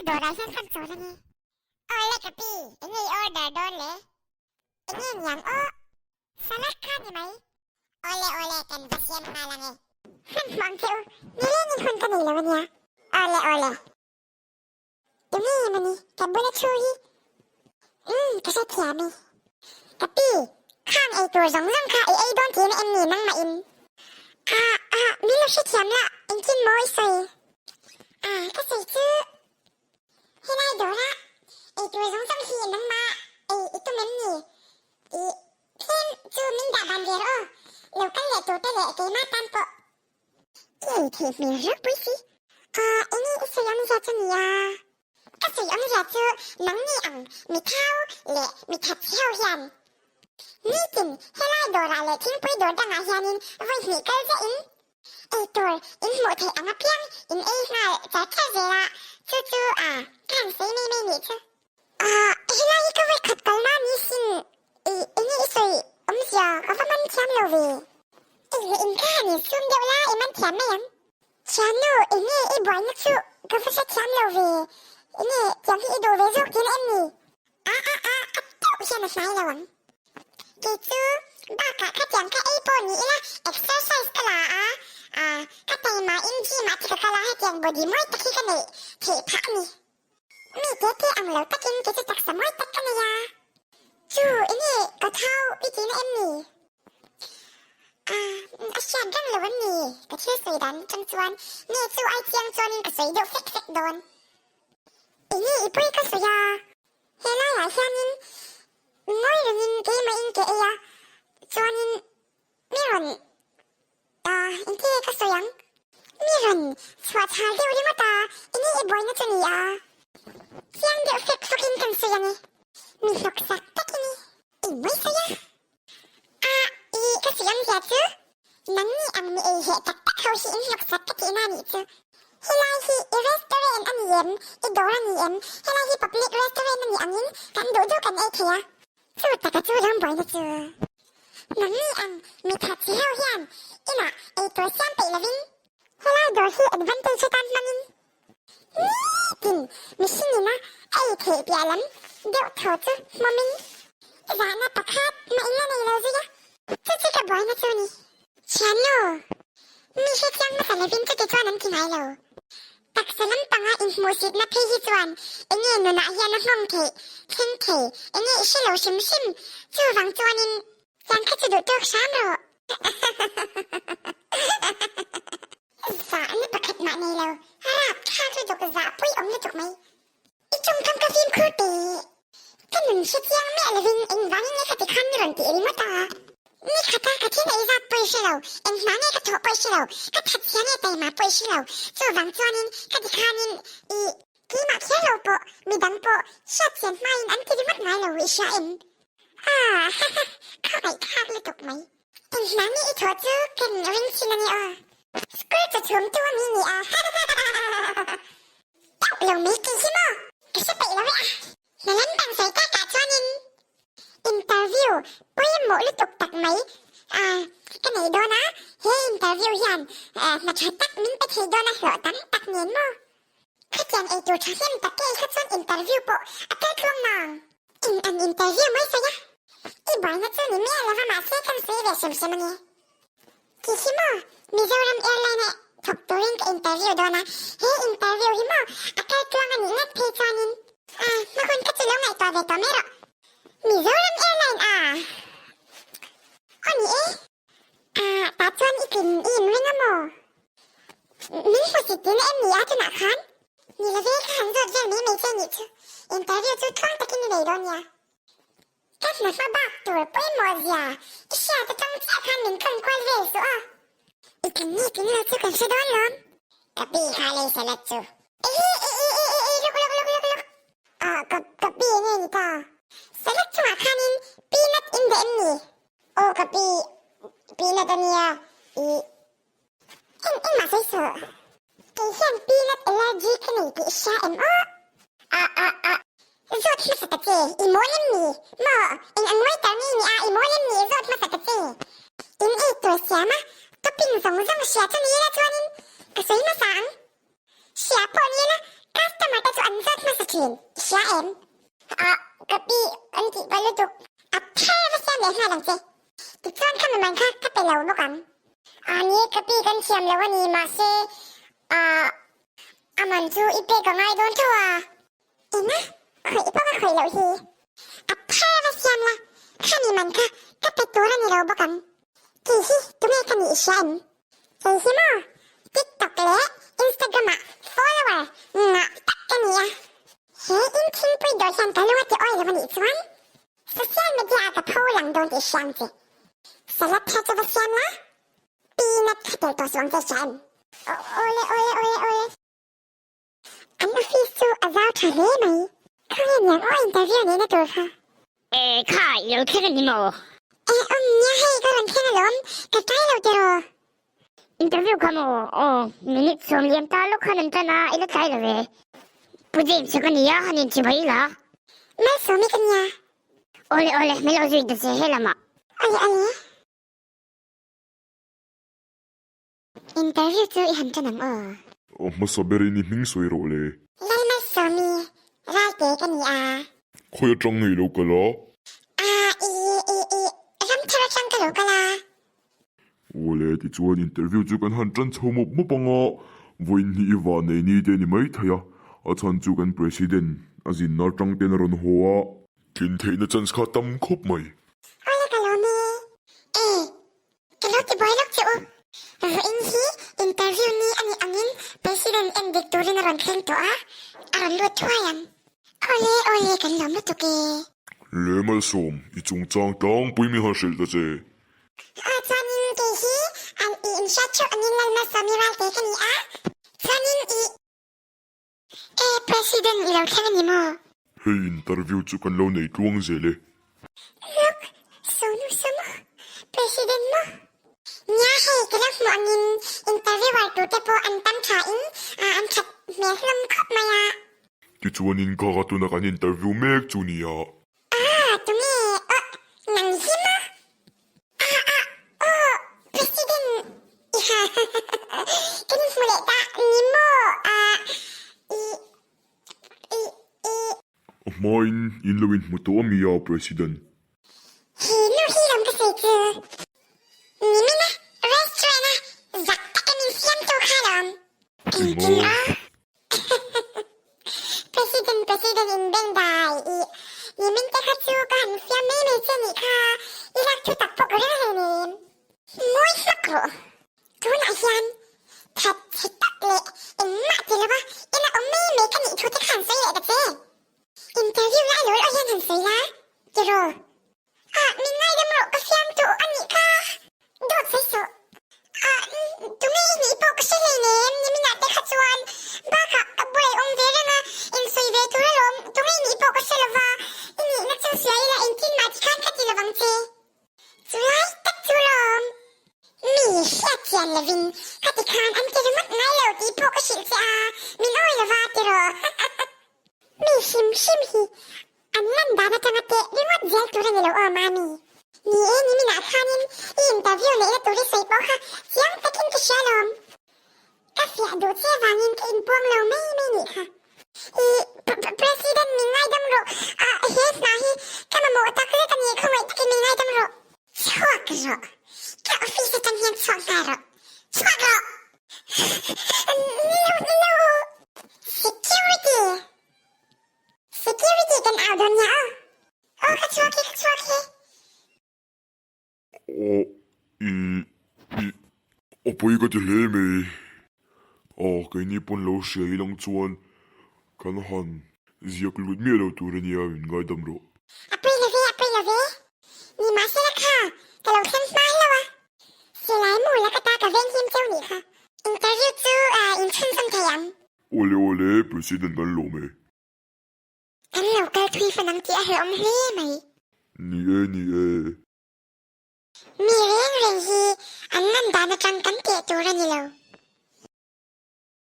Helai dawrah hian kan chawl ange. Awle ka pi, enge i order dawn le? Enge niang aw? Salad kha ni mai. Awle awle kan va siam nghal ange. Han hmuh ang che u, nilengin hun ka nei lo ania. Awle awle. Tunge mawni ka bula thu hi? Umm ka hrethiam e. Ka pi, khang ei tur zawng zawng kha i ei dawn tihna em ni nangmah in? Ah ah min lo hrethiam lah engtin maw i sawi? Ah ka sawi chu helai dawrah ei tur zawng zawng hi nangmah ei i tum em ni? I tlem chu min dah ban ve rawh aw, lo kal leh tur te leh keimah tan pawh I ei theih hmel ropui si. Aw enge i sawi awmzia chu ni a? Ka sawi awmzia chu nangni ang mi thau leh mi that chi ho hian nitin helai dawrah leh thingpui dawr dangah hianin vawi hnih kal zeh in ei tur in hmuh theih ang apiang in ei nghal char char zel a, chu chu a ka han sawi mai mai nih chu. Aw helai hi ka vawi khat kalna ni sin i enge i sawi awmzia ka va man thiam lo ve. Eng leh in kha han insum deuh la i man thiam mai ang. Thiannu enge i buaina chu ka va hre thiam lo ve enge tiang hi i duh ve zawk tihna em ni? A a a a teuh hian a hnai lo ang. Kei chu bakah kha tiang kha ei pawh ni ila exercise ka la a a ka taima in gym ah te ka kal a hetiang body mawi tak hi ka neih theih phah a ni. Mi te te ang lo takin kei chu taksa mawi tak ka nei a. Chu enge ka thau i tihna em ni? Ah, a hriat reng lo em ni? Ka thil sawi dan atang chuan nge chu ai chiang chuanin ka sawi deuh fek fek dawn. Enge i pawi ka sawi a? He laiah hianin ngawi rengin keimahin ke ei a, chuanin Mi rawn ah engti nge ka sawi ang? Mi rawn chhuah chhal deuh ringawt a, enge i buaina chu ni a? Chiang deuh fek fawkin kan sawi ang e. Mi hlawk sak tak i ni. Eng mai sawi a? Ah, i ka sawi awmzia chu nangni ang mi ei heh tak tak ho hi in hlawk sak ka tihna anih chu. Helai hi i restaurant a ni em? I dawr a ni em? Helai hi public restaurant a nih angin kan duh duh kan ei thei a. Chu taka chu ram buaina chu. Nangni ang mi that chi ho hian inah eitur siam peih lovin helai dawr hi advantage atan hmangin nitin mihring ina a ei theih piah lam deuh tho chu hmawmin zahna pakhat mah in la nei lo zui a. Chu chu ka buaina chu ni. Thiannu, mi hrechiang hmasa lovin chuti chuan an ti ngai lo. Taksa lampanga inhmuhsitna phei hi chuan enge nunah hian a nghawng theih, thleng thei, enge i hre lo hrim hrim, chuvang chuanin tiang kha chu duh tawk hram rawh. Zahna pakhat mah nei lo, rap thlak lutuk zahpui awm lutuk mai. I tawngkam ka fimkhur teh. Ka nun hre chiang miah lovin engvangin nge ka ti khan ni rawn tih ringawt a. Ni khata ka thil ei zat pawh i hre lo, eng hna nge ka thawh pawh i hre lo, ka that chhia nge taima pawh i hre lo, chuvang chuanin ka ti khanin i keimah kher lo pawh midang pawh hriat chian hmain an ti ringawt ngai lo i hria em? Aah haha khawngaih thlak lutuk mai. Eng hna nge i thawh chu kan ring thin a ni aw. School chu chhum tu a mi ni a hahahahahahaha. Tauh lo mai kei hi maw? Ka hre peih lo e a. Hna lam pang sawi takah chuanin interview pawimawh lutuk tak mai a ka nei dawn a, he interview hian hna tha tak min pe thei dawn a hlawh tam tak nen maw? Khatiang eitur tha hnem tak kei kha chuan interview pawh a kal tluang nang. Eng ang interview mai sawi a? I buaina chu ni miah lova mahse kan sawi ve hrim hrim ange. Ti hi maw Mizoram Airline a thawk turin ka interview dawn a, he interview hi maw a kal tluang a nih ngat phei chuanin a hma hun ka chu lo ngaihtuah ve tawh mai rawh. Mizoram Airline a aw ni e. Ah, tah chuan i tlin i inring a maw? Min hmusit tihna em ni a tunah khan? Ni love ka han zawt vel mai mai che nih chu. Interview chu tluang takin i nei dawn nia. Ka hna hma bak tur pawimawh zia i hriat atang chiah khan min tlawn kual vel suh a. I tlin nge tlin lo chu kan hre dawn lawm. Ka pi kha lei salad chu. Ehe e e e e e luk luk luk luk luk. Ah, ka ka pi enge ni ta? Salad chungah khanin peanut in dah em ni? Aw ka pi peanut ania i eng engmah sawi suh. Kei hian peanut allergy ka nei tih i hria em aw? A a a zawt hmasa ta che i mawl em ni? Maw eng ang waiter nge ni a i mawl em ni zawt hmasa ta che? In ei tur siam a topping zawng zawng hria chu ni ila chuanin ka sawi hmasa ang. Hria pawh ni ila customer te chu an zawt. thin, i hria em? Ah, ka pi an tih palh lutuk. A thar va siam leh nghal ang che. Tichuan kha miman kha ka pe lo bawk ang. Ah ni e, ka pi kan thiam lo a ni, mahse ah a man chu i pek a ngai dawn tho a. Eng a, khawih pawh ka khawih loh hi. A thar va siam la, kha miman kha ka pe tur a ni lo bawk ang. Kei hi tunge ka nih i hria em? Hei hi maw TikTok leh Instagram ah follower ngah tak ka ni a, he in thingpui dawr hian ka lung a ti awi lo a nih chuan social media ah ka pho lang dawn tih hria ang che. Salad thar chu va siam la, peanut kha telh tawh suh ang che hria em? Awle awle awle awle. An office chu a zau tha hle mai. Khawnge niang aw interview neihna tur kha. E kha i lo thleng a ni maw? E awm nia hei ka rawn thleng alawm, ka tlai lo tiraw? Interview kha maw? Aw minute sawm liam ta lawk khan an tan a, i la tlai lo ve. Pu James chu ka nia, han inchibai ila. Malsawmi ka nia. Awle awle, min lo zui ta che he lamah. Awle awle. Interview chu i han ṭan ang aw. Aw hmasa berin i hming sawi rawh le. Lalmalsawmi, Ralte ka ni a. Khawi aṭang ngei lo kal a? A, i, i, i, ramthar aṭang ka lo kal a. Awle, tichuan interview chu kan han ṭan chho mawp mawp ang a, vawiin hi i van nei ni te ni maithei a, a chhan chu kan President a zinna aṭang ten a rawn haw a. Tlin theihna chance kha tam khawp mai. Awle ka lawm e. E, Ka lo ti buai lawk che u. Vawiin hi interview ni a nih angin President en dik turin a rawn thleng tawh a, a rawn lut thuai ang. Awle awle kan lawm lutuk e. Le Malsawm, i chungchang tlangpui min han hrilh ta che. Aw chuanin kei hi an i inhriat theuh angin Lal Malsawmi Ralte ka ni a, chuanin i. E President i lo thleng a ni maw? Hei interview chu kan lo nei tluang zel e. Look, Sonu Somo, President maw? Nia hei ka lo hmuh angin interviewer tute pawh an tam tha in an that hmel hlawm khawp mai a. Tichuanin ka ka tuna kan interview mek chu nia. Ah, tunge aw nang hi maw? Ah ah aw President i ha kan inhmu leh ta ni maw ah i i i. A hmain in lo inhmu tawh a mi a President? He nu hi lawm ka sawi chu nimina restaurant a zak taka min siamtu kha lawm. Engtin aw? President President in beng dai i nimin te kha chu ka han fiam mai mai che nih kha i lak thu tak pawh ka ring hleinem. Mawi hlak rawh. Tunah hian that chhe tak leh engmah ti lova ina awm mai mai ka nih thu te kha han sawi leh ta che. Interview lai lawl aw hian han sawi la tiraw. Ah, min ngaidam rawh ka fiam tawh a nih kha. Dawt sawi suh. Ah, tunge i nih pawh ka hre hleinem, niminah te kha chuan bakah ka bulah i awm ve reng a, insawi ve tur alawm, tunge i nih pawh ka hre lova, i nihna chu hria ila engtin mah tikhan ka ti lovang che. Chulai tak chu lawm. Mi hriat chian lovin ka tikhan an ti ringawt ngai lo tih pawh ka hrilh che a, min awi lova tiraw. Mi hrim hrim hi An lan dan atanga teh ringawt zel tur a ni lo aw Mami. Ni e, niminah khanin i interview neihna tur i sawi pawh kha chiang takin ka hria lawm. Ka fiah duh che vangin ka inpuang lo mai mai nih kha. I President min ngaidam rawh, ah he hna hi ka mamawh tak zet a ni, khawngaih takin min ngaidam rawh. Chhuak rawh, ka office atang hian chhuak nghal rawh. Chhuak rawh! Ni lo, ni lo. Security! Security kan au dawn nia aw. Aw ka chhuak hi ka chhuak hi. Aw i i aw pawi ka ti hle mai. Aw keini pawn lo hria i lang chuan kan han ziak lut miah lo tur ania min ngaidam rawh. A pawi lo ve a pawi lo ve. Ni mahsela kha ka lo thleng hma hlauh a. Silai mu la ka ta ka venghim cheu nih kha. Interview chu inchhunzawm thei ang. Awle awle, President kan lawm e. Kan lo kal thui fan ang tih a hlauhawm hle mai. Ni e, ni e. Mi reng reng hi an lan dan atang kan teh tur a ni lo.